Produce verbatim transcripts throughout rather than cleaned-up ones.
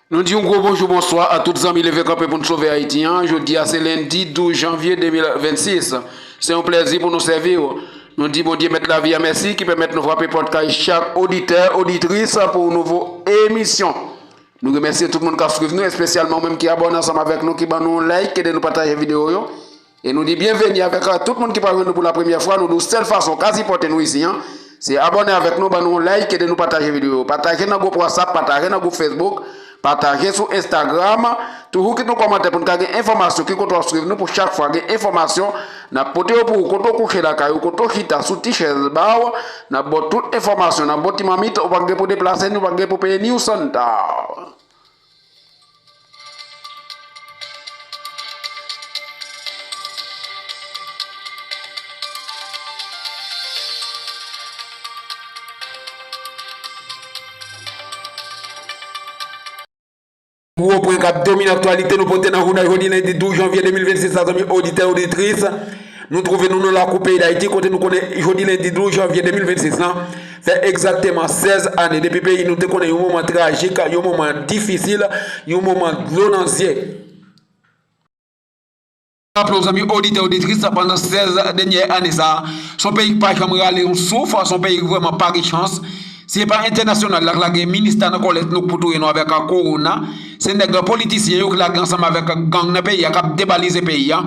Nou di yon gwo bonjou, bonswa a tout zanmi Leve Kanpe pou n Sove Ayiti an. Jodi a se lendi douz janvye de mil vennsis. Se yon plèzi pou nou sèvi w. Nou di Bondye Mèt lavi a mèsi ki pèmèt nou frape pòt kay chak oditè, oditris pou yon nouvo emisyon. Nou remèsye tout moun k ap swiv nou, espesyalman ou menm ki abòne ansanm avèk nou, ki ban nou yon like, ede nou pataje videyo yo. E nou di byenveni avèk, euh, tout moun ki pral jwenn nou pou la premyè fwa. Nou di w sèl fason w ka sipòte nou isi an, se abòne avèk nou, ban nou yon like, ede nou pataje videyo yo. Pataje nan gwoup WhatsApp, pataje nan gwoup Facebook, pataje sou Instagram. Toujou kite yon kòmantè pou n ka gen enfòmasyon ki kote w ap swiv nou, pou chak fwa gen enfòmasyon, n ap pote yo pou ou kote w kouche lakay ou, kote w chita sou ti chèz ba w, n ap ba w tout enfòmasyon, n ap ba w ti mamit, ou pa gen pou deplase ni, ou pa gen pou peye ni yon santa. Gwo pwen k ap domine aktyalite nou pote nan jounal jodi lendi douz janvye de mil vennsis la, zanmi oditè, oditris. Nou twouve nou nan lakou peyi Dayiti, kote nou konnen jodi lendi douz janvye de mil vennsis lan fè egzakteman sèz ane depi peyi nou te konnen yon moman trajik, yon moman difisil, yon moman dlo nan zye. Raple w, zanmi oditè, oditris, pandan sèz dènyè ane sa a, se yon peyi ki pa janm rale yon souf, se yon peyi ki vrèman pa gen chans. Si se pa entènasyonal la k lage minis la nan kòlèt nou pou touye nou avèk a kowona, se nèg politisyen yo ki lage ansanm avèk gang nan peyi a k ap debalize peyi a.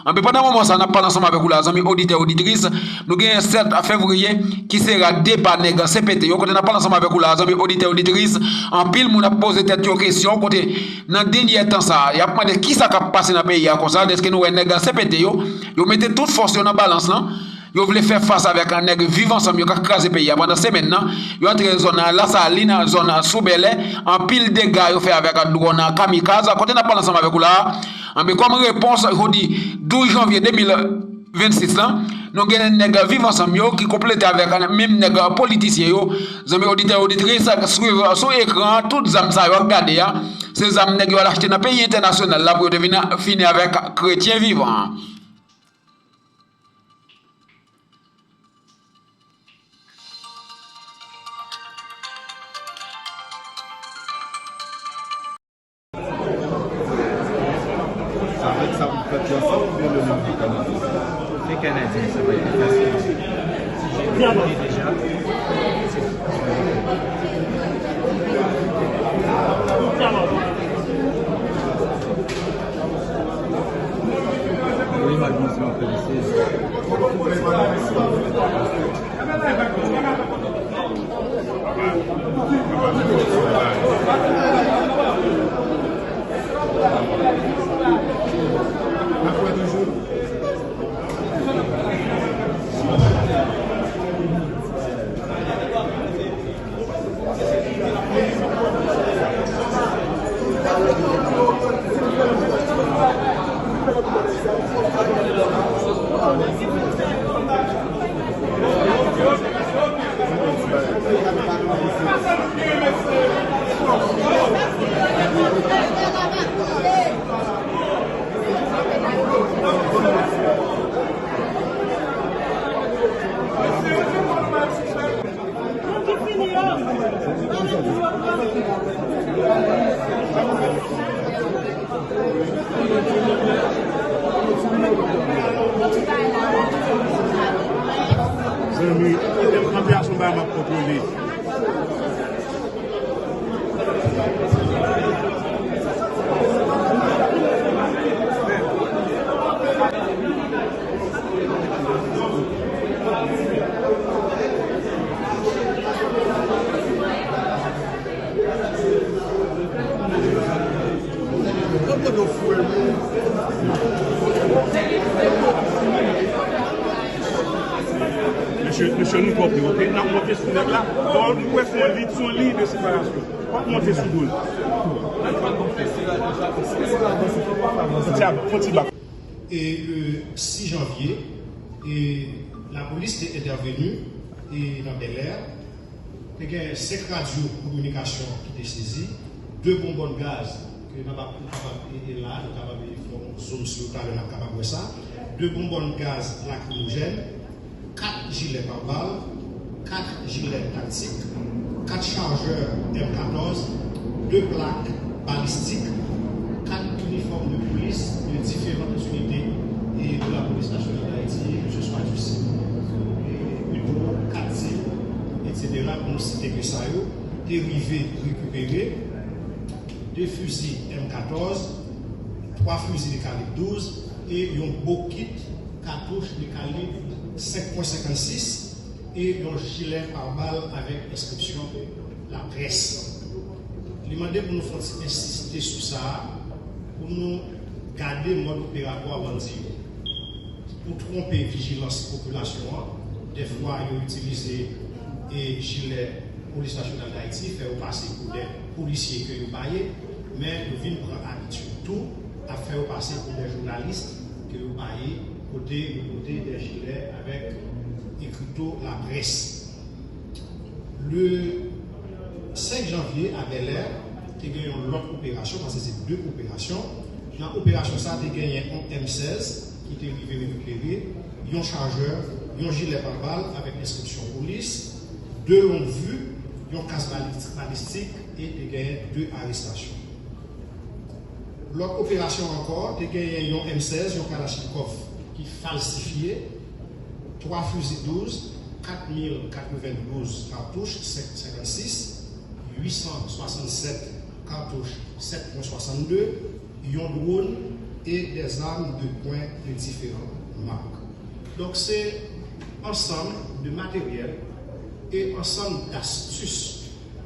Anben, pandan moman sa a, n ap pale ansanm avèk ou la, zanmi oditè, oditris, nou gen sèt fevriye ki se ra depa nèg C P T yo, kote n ap pale ansanm avèk ou la, zanmi oditè, oditris, anpil moun ap poze tèt yo kesyon, kote nan dènyè tan sa a, y ap mande kisa k ap pase nan peyi a konsa, dèske nou wè nèg C P T yo, yo mete tout fòs yo nan balans lan, yo vle fè fas avèk nèg Viv Ansanm yo k ap kraze peyi a pandan semèn nan. Yo antre zòn Lasalin, zòn sou Bèlè, anpil dega yo fè avèk dwòn kamikaz. Kote n ap pale ansanm avèk ou la a, anben, kòm repons, jodi douz janvye de mil vennsis lan, nou gen nèg Viv Ansanm yo ki konplete avèk menm nèg politisyen yo. Zanmi oditè, oditris, swiv sou ekran an, tout zam sa yo ap gade a, se zam nèg yo al achte nan peyi entènasyonal la pou yo te vin fini avèk kretyen vivan an. Avèk sa pou fèt yo ansanm oubyen le menm pou Kanadyen? Se Kanadyen, sa va pi fasil. Si je le dis déjà, se Zanmi, kite m kanpe a sou bagay m ap kontwole. Mesye, mesye, nou twò pre, oke? N ap monte sou nèg la. Lè w wè se yon liy, se yon liy de separasyon. W ap monte sou do l. Fon ti bak, fon ti bak. E, euh, sis janvye, e, lapolis te entèveni, e, nan Bèlè. Te gen senk radyo kominikasyon ki te sezi, de bonbòn gaz ke n ap, nou kapab, e, e la, nou kapab, e, fè yon zoom sou yo talè, n ap kapab wè sa. De bonbòn gaz lakrimojèn, kat jilè pare bal, kat jilè taktik, kat chajè M katòz, de plak balistik, kat inifòm de polis de diferan inite e de la Police Nationale d'Haïti, ke se swa du SIM, e, UDO, CATSIM, etsetera, pou nou site ke sa yo, te rive rekipere de fizi M katòz, twa fizi de kalib douz e yon bokit katouch de kalib senk pwen senkannsis e yon jilè pabal avèk enskripsyon laprès. Li mande pou nou fè yon ti ensiste sou sa a, pou nou gade mòd operatwa bandi yo. Pou twonpe vijilans popilasyon an, dèfwa yo itilize e jilè Polis Nasyonal Dayiti, fè yo pase pou de polisye ke yo pa ye, men yo vin pran abitid tou ap fè yo pase pou de jounalis ke yo pa ye, kote yo pote de jilè avèk ekrito laprès. Le senk janvye, a Bèlè, te gen yon lòt operasyon, paske se de operasyon. Nan operasyon sa, te genyen yon M sèz ki te rive rekipere, yon chajè, yon jilè pabal avèk enskripsyon polis, de long vue, yon kas bali-, balistik e te genyen de arestasyon. Lòt operasyon ankò, te genyen yon M sèz, yon kalachnikòv ki falsifye, twa fizi douz, kat mil katrevendouz katouch senk, senkannsis, uit san swasannsèt katouch sèt pwen swasannde, yon dwòn e de zam de pwen de diferan mak. Donk, se ansanm de materyèl e ansanm dastis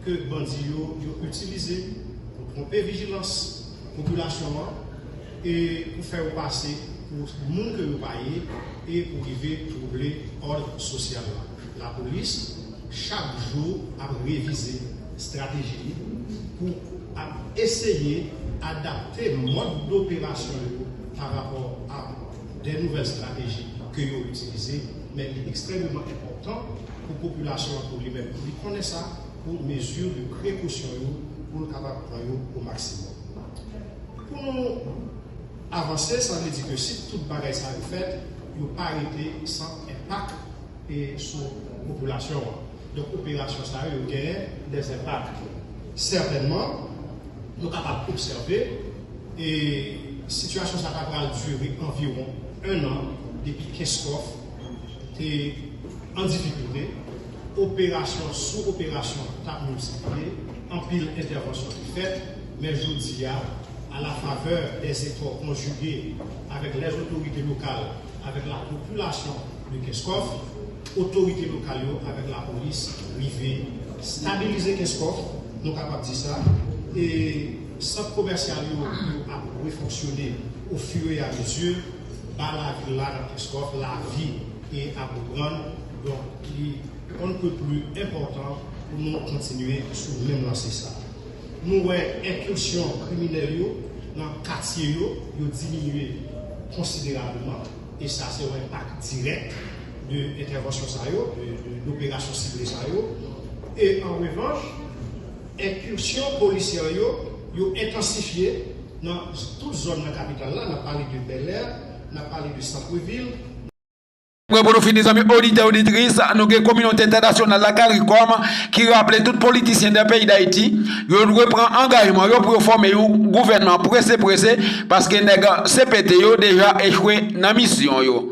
ke bandi yo, yo itilize pou twonpe vijilans popilasyon an e pou fè yo pase pou moun ke yo pa ye e pou rive twouble òd sosyal la. Lapolis, chak jou, ap revize estrateji li pou ap eseye adapte mòd doperasyon yo pa rapò a de nouvèl estrateji ke yo itilize, men li ekstrèmeman enpòtan pou popilasyon an, pou li menm, pou li konnen sa, pou mezi de prekosyon yo, pou l kapab pran yo o maksimòm. Pou nou avanse, sa vle di ke si tout bagay sa yo fèt, yo pa rete san enpak e sou popilasyon an. Donk, operasyon sa yo, yo genyen de enpak. Sètènman, nou kapab obsève, e sitiyasyon sa ta pral dire anviwon en an depi Kenskòf te an difikilte, operasyon sou operasyon t ap miltipliye, anpil entèvansyon te fèt, men jodi a, à la faveur des efforts conjugués avec les autorités locales, avec la population de Kenskòf, otorite lokal yo avèk lapolis rive stabilize Kenskòf, nou kapab di sa, e sant komèsyal yo, yo ap refonksyone au fur et à mesure, ba lavil la nan Kenskòf lavi e ap reprann. Donk, li on ne peut plus enpòtan pou nou kontinye sou menm lanse sa. Nou wè enkilsyon kriminèl yo nan katye yo, yo diminye konsiderableman. E sa se yon enpak dirèk de entèvansyon sa yo, de, de, de operasyon sible sa yo. E an revanch, enkilsyon polisyè yo, yo entansifye nan tout zòn nan kapital la. N ap pale de Bèlè, n ap pale de santrevil. Prè pou nou fini, zanmi oditè, oditris, nou gen kominote entènasyonal la, karikòm, ki raple tout politisyen nan peyi Dayiti, yo dwe pran angajman yo pou yo fòme yon gouvènman prese, prese, paske nèg C P T yo deja echwe nan misyon yo.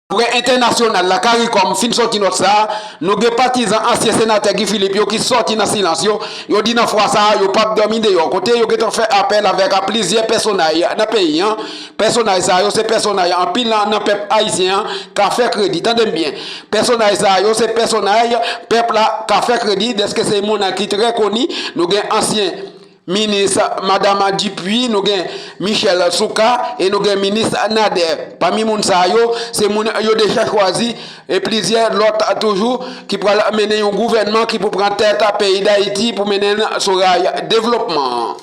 Prè entènasyonal la, karikòm, fin sòti nòt sa a, nou gen patizan ansyen senatè Guy Philippe yo ki sòti nan silans yo, yo di nan fwa sa a, yo p ap dòmi deyò, kote yo gentan fè apèl avèk plizyè pèsonaj nan peyi an. Pèsonaj sa yo se pèsonaj anpil nan, nan pèp ayisyen an ka fè kredi. Tande m byen. Pèsonaj sa yo se pèsonaj pèp la ka fè kredi, dèske se moun ki trè koni. Nou gen ansyen minis, madam Dupuy, nou gen Michel Soukar e nou gen minis Nader. Pami moun sa yo, se moun yo deja chwazi e plizyè lòt toujou ki pral mennen yon gouvènman ki pou pran tèt peyi Dayiti pou mennen l sou ray devlopman an.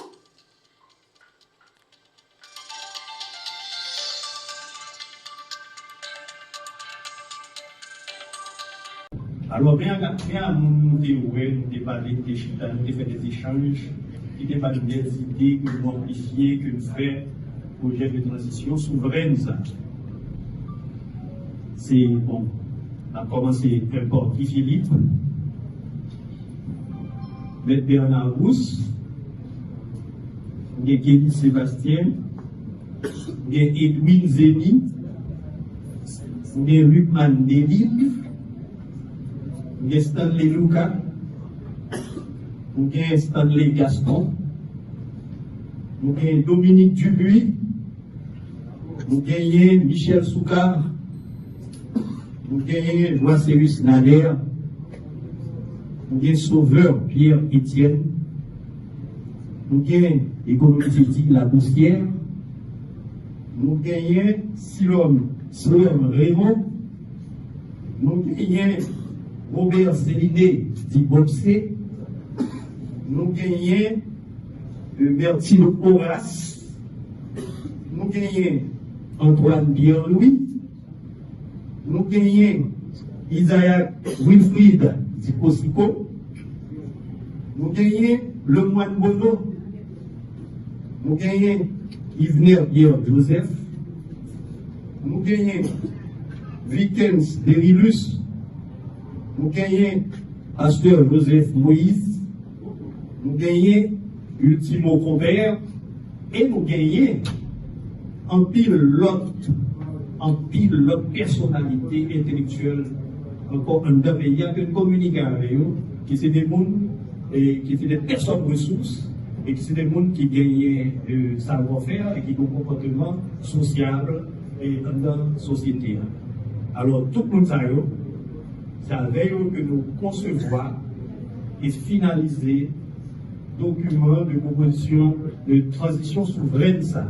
Alò, men a, men a moun nou te wè, nou te pale, nou te chita, nou te fè de echanj, ki te ba nou de ide ke nou apresye, ke nou fè, Pwojè de tranzisyon souvrèn sa. Se, bon, n ap kòmanse pa Guy Philippe, Mèt Bernard Gousse, gen Kelly Sébastien, gen Edwin Zeni, gen Lucmane Delille, gen Stanley Lucas, gen Stanley Gaston, gen Dominique Dupuy, nou genyen Michel Soukar, nou genyen Joasséus Nader, nou gen Sauveur Pierre Etienne, nou gen Economiste Eddie Laboussière, nou genyen Silom, Silom Raymond, nou genyen Robert Céliné di Bobsé, nou genyen Bertino Horace, nou genyen Antoine Pierre Louis, nou genyen Isaac Wilfrid di Kosiko, nou genyen Lemoine Bono, nou genyen Yvener Pierre Joseph, nou genyen Vikens Derilus, nou genyen Pastè Joseph Moïse, nou genyen Ultimo Compère, e nou genyen anpil lòt, anpil lòt pèsonalite entelektyèl ankò anndan peyi a ke n kominike avè yo, ki se de moun, e ki se de pèsòn resous, e ki se de moun ki genyen, e, savwafè e ki gen konpòteman sosyab, e, anndan sosyete a. Alò, tout moun sa yo, se avè yo ke nou konsevwa e finalize dokiman de pwopozisyon de tranzisyon souvrèn sa.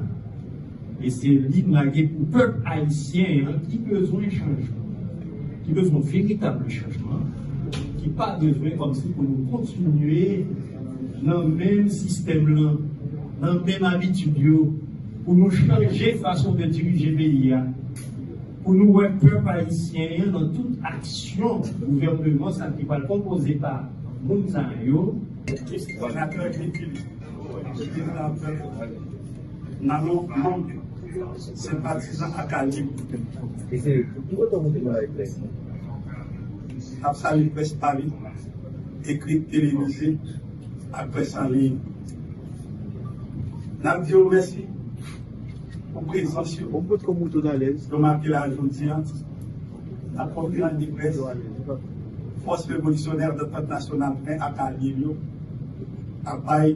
E se li n lage pou pèp ayisyen an ki bezwen chanjman, ki bezwen veritab chanjman, ki pa bezwen kòmsi pou nou kontinye nan menm sistèm lan, nan menm abitid yo, pou nou chanje fason de dirije peyi a, pou nou wè pèp ayisyen an nan tout aksyon gouvèneman sa ki pral konpoze pa moun sa yo. N a non manm, senpatizan ak alye. N ap salye près pa li, ekri, televizyon, ak près an liy. N ap di yo mèsi pou prezans yo. Yo make la jodi a. N ap konfime près Fòs Revolisyonè Dantant Nasyonal ven ak alye yo ap bay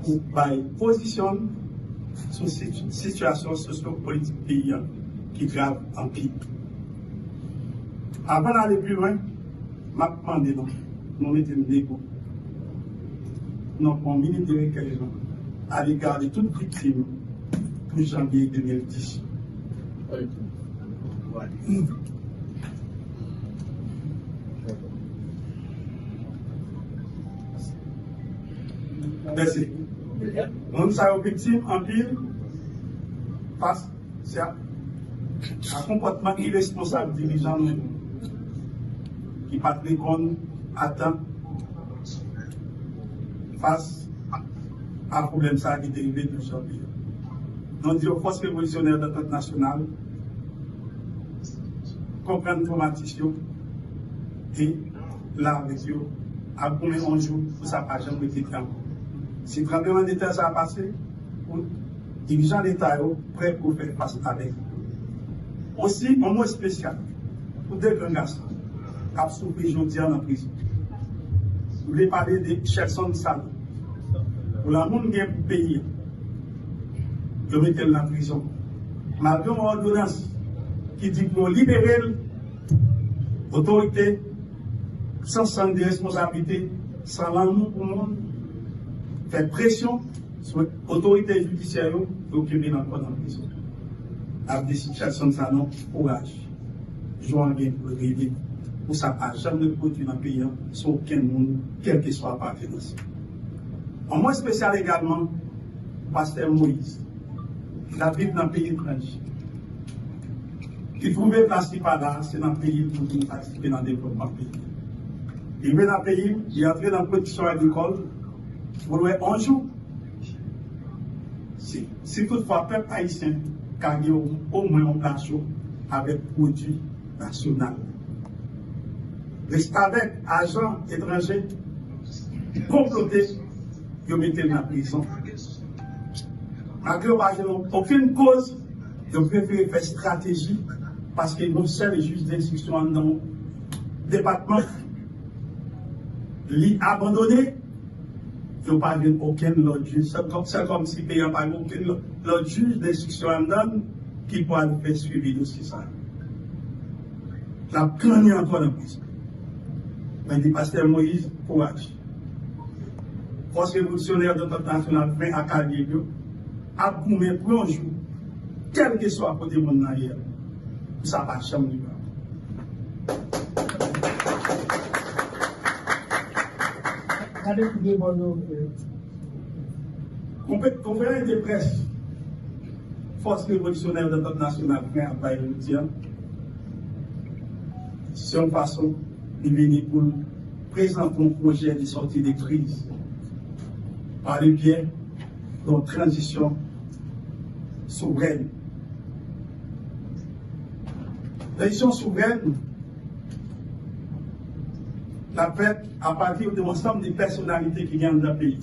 pou bay pozisyon n sou sit-, sitiyasyon sosyo-politik peyi a ki grav anpil. Avan n ale pi lwen, m ap mande nou, nou mete n debou. Non, yon minit de rekèy, a lega de tout viktim pou janvye de mil dis. Mèsi. Moun sa yo viktim anpil fas a, a konpòtman iresponsab dirijan nou ki pa t reponn a tan fas a pwoblèm sa a ki te rive douz janvye. Nou di yo Fòs Revolisyonè Dantant Nasyonal konprann twomatis yo e la avèk yo ap goumen yon jou pou sa pa janm repete ankò. Si tranblemanntè sa a pase, pou dirijan Leta yo prè pou fè fas avèk li. Osi, yon mo espesyal pou de grann gason k ap soufri jodi a nan prizon. M vle pale de Shelson Sanon. Pou lanmou m gen pou peyi a, yo mete l nan prizon. Malgre yon òdonans ki di pou yo libere l, otorite san sans de responsablite, san lanmou pou moun, fè presyon sou otorite jidisyè yo pou yo kenbe l ankò nan prizon. N ap di Shelson Sanon kouraj. Jou an gen pou l rive, pou sa pa janm repwodui nan peyi a sou okenn moun, kèlkeswa apartenans. Yon mo espesyal egalman pou pastè Moïse, ki t ap viv nan peyi etranje, ki twouve plas li pa la, se nan peyi l pou l vin patisipe nan devlopman peyi. Li rive nan peyi l, li antre nan pwodiksyon agrikòl, pou l wè yon jou Si, si toutfwa pèp ayisyen ka gen omwen yon plas yo avèk pwodui nasyonal. Restavèk, ajan etranje, konplote, yo mete l nan prizon. Malgre yo pa jwenn okenn koz, yo prefere fè estrateji paske yon sèl jij denstriksyon anndan yon depatman, li abandone, yo pa jwenn okenn lòt jij. Se kòm, se kòmsi peyi a pa gen okenn lòt, lòt jij denstriksyon anndan l ki pral fè swivi dosye sa a. L ap kanyen ankò nan prizon. Mwen di pastè Moïse, kouraj. Fòs Revolisyonè Dantant Nasyonal ven ak alye l yo ap goumen pou yon jou, kèlkeswa kote moun nan ye a, pou sa pa janm rive ankò. Gade kote bò yo, eh. Konfe-, konferans de près Fòs Revolisyonè Dantant Nasyonal ven ap bay jodi a, se yon fason li vini pou l prezante yon pwojè de sòti de kriz pa le byè yon tranzisyon souvrèn. Tranzisyon souvrèn, l ap fèt apati de yon ansanm de pèsonalite ki gen anndan peyi,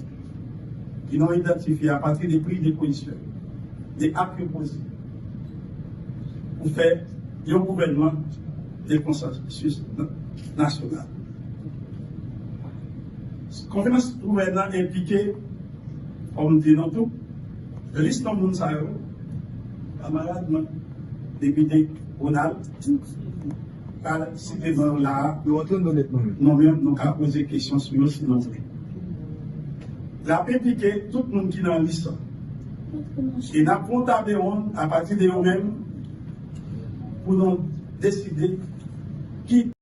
ki nou idantifye apati de priz de pozisyon, de ak yo poze, pou fè yon gouvènman de konsansis nasyonal. Konferans gouvènman enplike, kòm m di nou tou, lis non moun sa yo, kamarad mwen, depite Ronald, ka site non yo la a. Yo antre nan lèt non yo. Nou menm, nou ka poze kesyon sou yo si nou vle. L ap enplike tout moun ki nan lis la. E n ap fè yon table ronde apati de yo menm pou nou deside ki